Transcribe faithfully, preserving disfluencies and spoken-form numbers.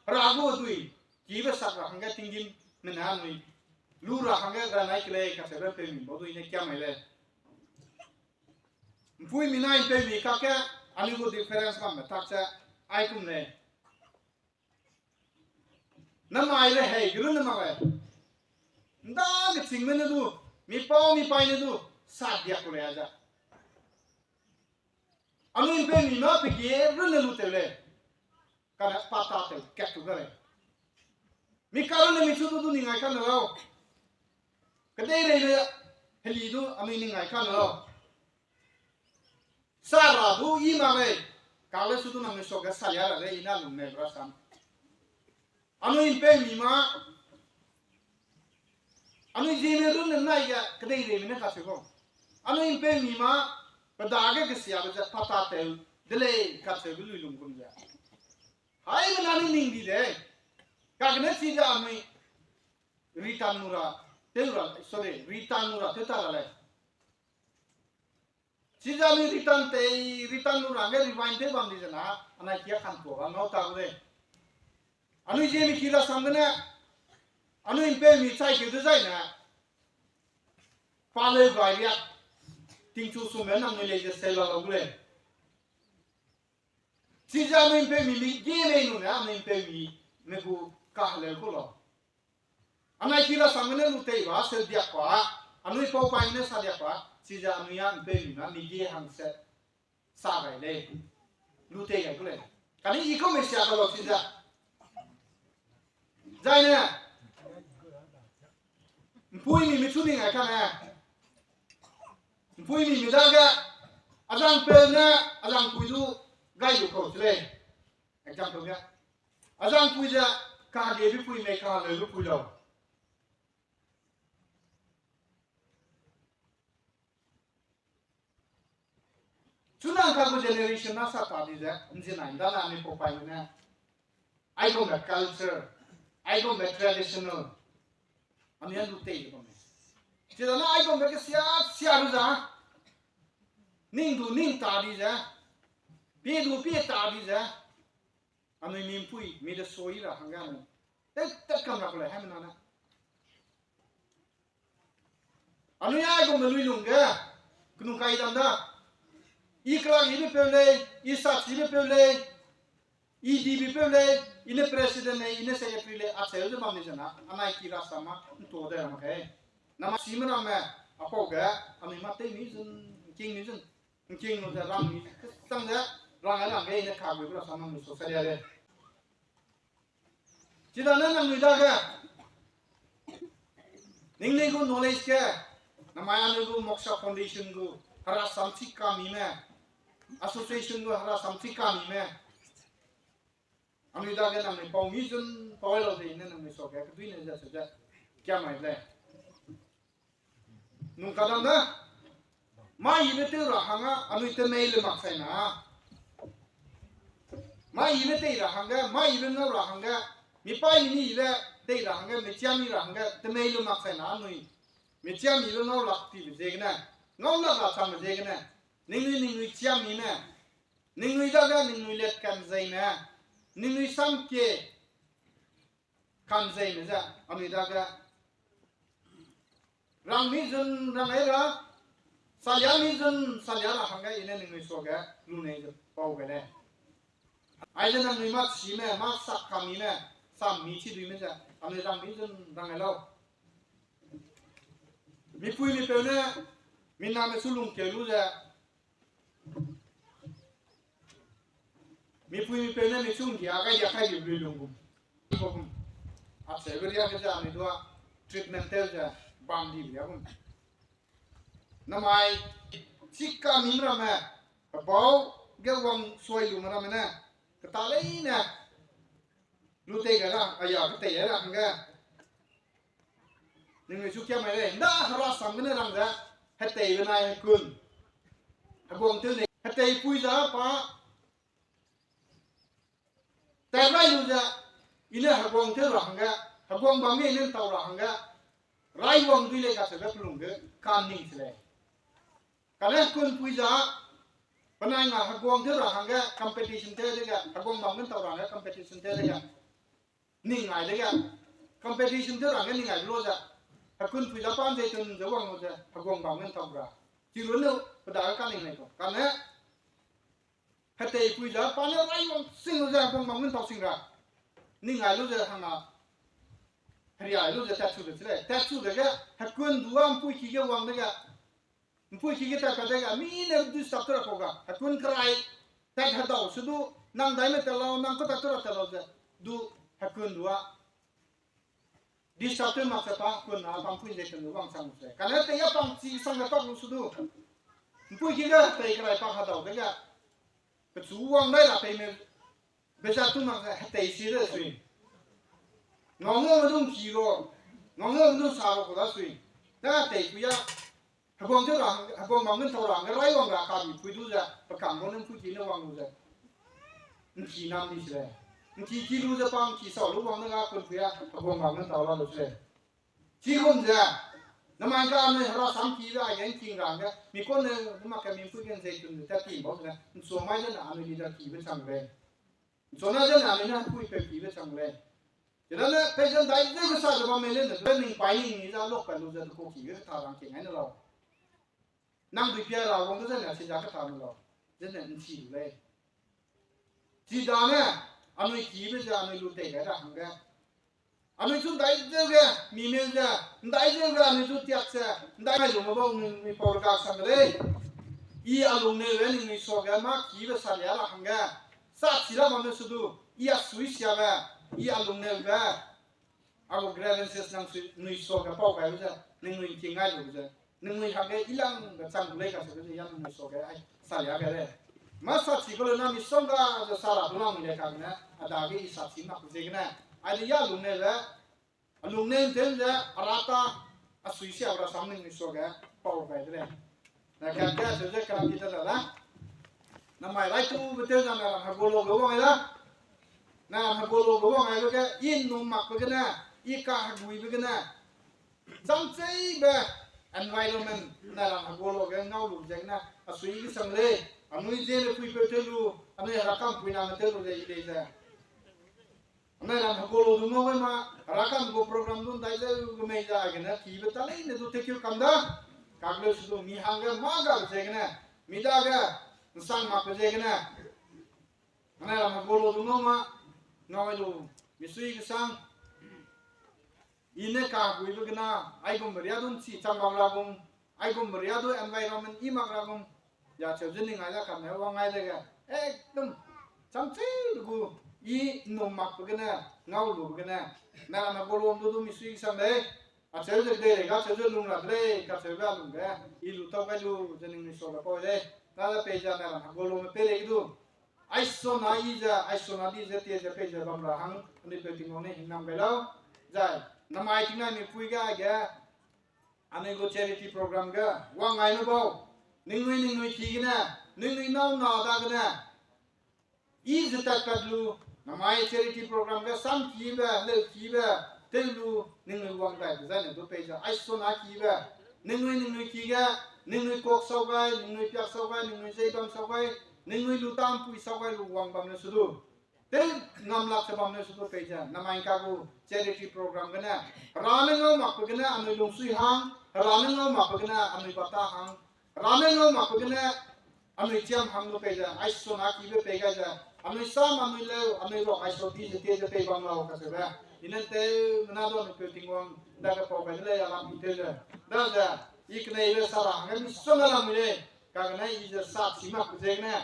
Hera gu dui, kibe sak ra hangge tinggîm mena nui. Lu ra hangge ga nai kelei kacheube ’mpeumi bau dui ne kiam mai lei. ’Mpuimi nai ’mpeumi kakge, anui gu difference bambe tak ze, aigum lei. Namai le hei, gerunne mak lei. ’Nda gechîngme ne du, mi pau mi paî ne du, sa diak ku lei a ze. Anui ’mpeumi ma pe ge runne lu tew lei. Kane pa tatew kat tu ga lei. Mi karunne mi chu du du ningngai kane lau. Kedeireime heli du anui ningngai kane lau. Sa ra du i mak lei. Kale su du nangnui suage salia ra lei, i na lung nei bra sam. Anui ’mpeumi ma, anui ziemme runne nai ge kedeireime ne kacheu gau. Anui ’mpeumi ma, pe dage kesiabe ze pa tatew de lei kacheube lui lung gum ze. Haimena ni ning di de. Kagene chize anui return nu ra, tew ra, sorry, return nu ra tew ta ra lei. Chize anui return tei, return nu ra hangge rewind tew bam di zena, anai ki a kantua ga ngau ta gu lei. Anui ziemme ki rasam gene, anui ’mpeumi chaikeu dezaine, pa leu gai riak, tingchu summe nangnui lei ze seu la lau gu lei. Chize anui ’mpeumi mi ge lei nune, anui ’mpeumi me gu kaheleu ku lau. Anai ki rasam gene lu tei ba, seu diak pa, anui pau paî gene sa diak pa, chize anui a ’mpeumi na mi ge hangse sa gai lei, lu tei gai ku lei. Kane i kau me sia ka lau chize. Zaine, ’mpuimi mi chu ning ai kane. ’Mpuimi mi dage, azangpeu ne, azangpui du gai lu kau chi lei. Example ge. Azangpui ze, kahegeube pui mei, kaheleube pui lau. Chunang ka gu generation na sa ta di ze, ’nzinai ’nda na mi pau paî gene. Aigumbe culture, aigumbe traditional, anui a lu tei de bam lei. Chidane aigumbe kesia, sia lu za, ning du ning ta di ze, pie du pie ta di ze, anui mi ’mpui, mi de soi ra hangge anui tet tet kam ra ku lei haimena ne. Anui aigumbe lui lungge, kenung kai dam da. I kelak ibe peu lei, i sachibe peu lei, i dibe peu lei, i ne president lei, i ne secretary lei, acheu ze bam di zena, anai ki rasam ma, ’ntua de ra mak kei. Nama sime ramme, apau ge, anui mâ tew mi zun, ’ngking mi zun, ’ngking lu ze rang mi, kesang ze, rang ai rang ge, i ne kaguibe rasam ma, mi society lei. Chidane nangnui dage, ningnui gu knowledge ge, namai anui gu Moksha Foundation gu, herasam chi kamime, association gu herasam chi kamime, anui dage nangnui pau mi zun, pau ai lau ze i ne nangnui suage, keduine ze se ze, kiam mai lei. Nung kadam da, mâ yibe tew ra hangge, anui temei le mak sai na. Mâ yibe tei ra hangge, mâ yibe ngau ra hangge, mi paî mi ni yibe tei ra hangge, mi chiam mi ra hangge, temei lu mak sai na anui. Mi chiam mi lu ngau lak tibe ziegene, ngau lak ra changbe ziegene, ningnui ningnui chiam mime, ningnui dage ningnui let kanzeime, ningnui samkie kanzeime ze, anui dage rang mi zun rang ai ra, salia mi zun salia ra hangge i ne ningnui suage lunei ze pau gai lei. Aize nangnui mâ chime, mâ sak kamime, sam mi chi duime ze, anui rang mi zun rang ai lau. Mipui mipeu ne, miname su lungkeu lu ze, mipui mipeu ne mi chu ’nggia gai dia kai di lui lung gum. Gum. Acheube riage ze anui dua treatment tew ze bam di ria gum. Namai, chika mim ramme, hebau ge wang suai lume ramme ne, keta leine, lu tei gai ra, aya, ketei gai ra hangge. Ningnui chu kiam mai lei, ’nda herasam gene rang ze, heteibe nai hekun. Heguang tew nei, heteipui za pa, tat rai lu ze, i ne heguang tew ra hangge, heguang bam ge i ne ’ntau ra hangge, rai wang dui lei kacheube pelung ge, kaning se lei. Kane hekunpui za, penai nga heguang tew ra hangge competition tew dege, heguang bam ge ’ntau ra hangge competition tew dege. Ning ai dege, competition tew ra hangge ning ai lu ze, hekun pui za pa nzei tun ze wang lu ze, heguang bam ngen tau ra. Chi lu ne, pe dage kaning nai kau. Kane, hetei pui za pa ne rai wang sing lu ze, heguang bam ngen tau sing ra. Ning ai lu ze hang a, heria lu ze tatchu de chi lei. Tatchu dege, hekun du a ’mpuiki ge wang dege, ’mpuiki ge tat pat dege, mi ne disturb tew ra kau ga. Hekun kerai, tat hedau se du, nang daime tat lau, nang kau tat tew ra tat lau ze, du hekun du a disturb tew mak ze pa, hekun na pa ’mpui nzei tun lu wangchang lu se. Kane tei a pang chi sang ge pak lu se du, ’mpuiki ge tei kerai pa hedau dege, pechu wang dai ra peime, beza tu mak ze hetei si de sui. Ngau ngau me du ’ngki ro, ngau ngau me du sa ro kau da sui. Da tei pui a, heguang tew ra, heguang bam ngen tau ra hangge rai wang ra kabi pui du ze, pe kang gu ne ’mpuiki ne wang lu ze, ’ngki nam di se lei. ’Ngki ki lu ze pa ’ngki sau lu wang ne ga kun pui a, heguang bam ngen tau la lu se lei. Chigum ze, namai ka anui hera sam ki be aige ’ngking ra hangge, mi kau ne, numa ke mi ’mpui ge nzei tun ze tat ti bau ze, ’nchua mai zene anui leader ki be chang lei. ’Nchua na zene anui ne ’mpuipeu ki be chang lei. Chidane peize ’ndai zeu ge sa ze bamme lei ne, be ning pai ning ni za lok pat lu ze du kau ki ge ketha rang king ai ne lau. Nang dui pia ra wang de zene, chi za ketha ne lau. Zene ’nchi lu lei. Chidane, anui ki be ze anui lu tei gai ra hangge, anui chu ’ndai zeu ge, mi meu ze, ’ndai zeu ge anui chu tiak ze, ’ndai mai lu me bau nui, nui pau rega sang de lei. I a lungneube ningnui suage mâ ki be salia ra hangge, sa chi ra bamme se du, i a sui siabe, i a lungneube, a gu grievances nang sui, nui suage pau gaibe ze, ningnui ’ngking ngai lu ze, ningnui hangge i langbe chang gu lei kacheube ze, ya ningnui suage ai salia gai lei. Mâ sa chi kau le na misongga ze sa ra du lang mi lei kagene, a dage i sa chi mak ziegene, aide ya lungneube, a lungneu tew ze, a ra ta, a sui sia ra sam ningnui suage pau gai de lei. Na kake acheu ze kelam di ta da da. Namai raitube tew ze nai ram hegualo ge wang ai da. Nai ram hegualo ge wang aibe ge, i ’nnum makbe gene, i kaheguibe gene, changcheibe environment nai ram hegualo ge ngau lu ziegene, a sui kesang lei, anui ziene puipeu tew lu, anui hera kampui name tew lu lei i lei ze. Anai ram hegualo du ngau gai ma, hera kam gu program du ’ndai zeu ge mei ze aigene kibe ta leine du tekeu kam da. Kakleu se du mi hangge mâ gabe ziegene, mi dage ’nsang makbe ziegene, anai ram hegualo du ngau ma, ngau ai lu, misui kesang, i ne kaheguibe gene, aigumbe ria du ’nchi chang bam ra gum, aigumbe ria du environment i mak ra gum, ya cheu ze ning ai da kane wang ai dege, ekdom, changcheibe gu, i ’nnum makbe gene, ngau lube gene, nai ram hegualo du du misui kesang lei, acheu ze kedei lei ga cheu ze lung ra de lei, kacheube a lungge, i lu tau gai lu ze ningnui suage pau lei, dade peize nai ram hegualome pei lei du. Aisona i ze, aisona di ze, tie ze, pei ze bam ra hang, anui peu Tingwang ne hingnam gai lau. Zai, namai tingnai mipui ge aige, anui gu charity program ge, wang ai ne bau. Ningnui, ningnui ki gene, ningnui nâu na dagene, i ze tatpat lu, namai charity program ge sam kibe, leu kibe, tew lu, ningnui wang dai dezaine du pei ze, aisona kibe, ningnui, ningnui ki ge, ningnui kok sau gai, ningnui piak sau gai, ningnui zeibam sau gai, ningnui lu tampui sau gai lu wang bam ne se du. Tew ngam lak ze bam ne se du pei ze, namai ka gu charity program gene, hera ne ngau makbe gene anui lungsui hang, hera ne ngau makbe gene anui bata hang, hera ne ngau makbe gene anui chiam hang du pei ze, aisona kibe pei gai ze, anui sam, anui leu, anui ruak aiso di ze tie ze pei bam lau kacheube, i ne tew mena du anui peu Tingwang dage pau gai de lei, a lam i tew ze. Daze, i keneibe sa ra hangge misongga lam mi lei, kagene i ze sa chi makbe ziegene,